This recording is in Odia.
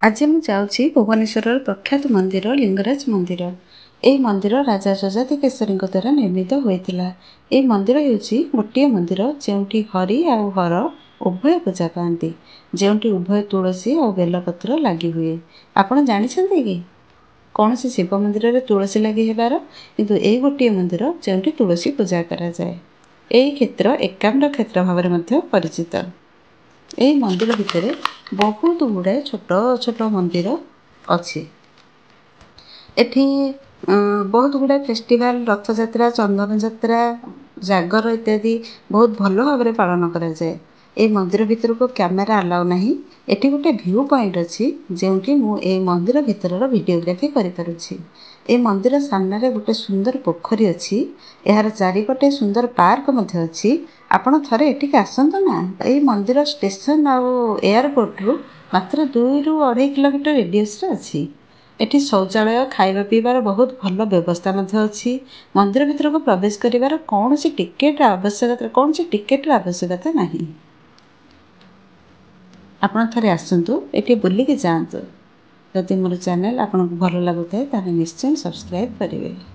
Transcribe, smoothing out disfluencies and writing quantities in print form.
ଆଜି ମୁଁ ଯାଉଛି ଭୁବନେଶ୍ୱରର ପ୍ରଖ୍ୟାତ ମନ୍ଦିର ଲିଙ୍ଗରାଜ ମନ୍ଦିର। ଏହି ମନ୍ଦିର ରାଜା ଯଯାତି କେଶରୀଙ୍କ ଦ୍ୱାରା ନିର୍ମିତ ହୋଇଥିଲା। ଏହି ମନ୍ଦିର ହେଉଛି ଗୋଟିଏ ମନ୍ଦିର ଯେଉଁଠି ହରି ଆଉ ହର ଉଭୟ ପୂଜା ପାଆନ୍ତି, ଯେଉଁଠି ଉଭୟ ତୁଳସୀ ଆଉ ବେଲପତ୍ର ଲାଗି ହୁଏ। ଆପଣ ଜାଣିଛନ୍ତି କି କୌଣସି ଶିବ ମନ୍ଦିରରେ ତୁଳସୀ ଲାଗି ହେବାର? କିନ୍ତୁ ଏଇ ଗୋଟିଏ ମନ୍ଦିର ଯେଉଁଠି ତୁଳସୀ ପୂଜା କରାଯାଏ। ଏହି କ୍ଷେତ୍ର ଏକାମ୍ର କ୍ଷେତ୍ର ଭାବରେ ମଧ୍ୟ ପରିଚିତ। ଏହି ମନ୍ଦିର ଭିତରେ ବହୁତ ଗୁଡ଼ାଏ ଛୋଟ ଛୋଟ ମନ୍ଦିର ଅଛି। ଏଠି ବହୁତ ଗୁଡ଼ାଏ ଫେଷ୍ଟିଭାଲ, ରଥଯାତ୍ରା, ଚନ୍ଦନ ଯାତ୍ରା, ଜାଗର ଇତ୍ୟାଦି ବହୁତ ଭଲ ଭାବରେ ପାଳନ କରାଯାଏ। ଏହି ମନ୍ଦିର ଭିତରକୁ କ୍ୟାମେରା ଆଲାଉ ନାହିଁ। ଏଠି ଗୋଟେ ଭ୍ୟୁ ପଏଣ୍ଟ ଅଛି, ଯେଉଁଠି ମୁଁ ଏଇ ମନ୍ଦିର ଭିତରର ଭିଡ଼ିଓଗ୍ରାଫି କରିପାରୁଛି। ଏ ମନ୍ଦିର ସାମ୍ନାରେ ଗୋଟେ ସୁନ୍ଦର ପୋଖରୀ ଅଛି। ଏହାର ଚାରିପଟେ ସୁନ୍ଦର ପାର୍କ ମଧ୍ୟ ଅଛି। ଆପଣ ଥରେ ଏଠିକି ଆସନ୍ତୁ ନା। ଏଇ ମନ୍ଦିର ଷ୍ଟେସନ ଆଉ ଏୟାରପୋର୍ଟରୁ ମାତ୍ର 2ରୁ 2.5 କିଲୋମିଟର ରେଡ଼ିୟସରେ ଅଛି। ଏଠି ଶୌଚାଳୟ, ଖାଇବା ପିଇବାର ବହୁତ ଭଲ ବ୍ୟବସ୍ଥା ମଧ୍ୟ ଅଛି। ମନ୍ଦିର ଭିତରକୁ ପ୍ରବେଶ କରିବାର କୌଣସି ଟିକେଟର ଆବଶ୍ୟକତା ନାହିଁ। ଆପଣ ଥରେ ଆସନ୍ତୁ, ଏଠି ବୁଲିକି ଯାଆନ୍ତୁ। ଯଦି ମୋର ଚ୍ୟାନେଲ୍ ଆପଣଙ୍କୁ ଭଲ ଲାଗୁଥାଏ, ତାହେଲେ ନିଶ୍ଚୟ ସବସ୍କ୍ରାଇବ୍ କରିବେ।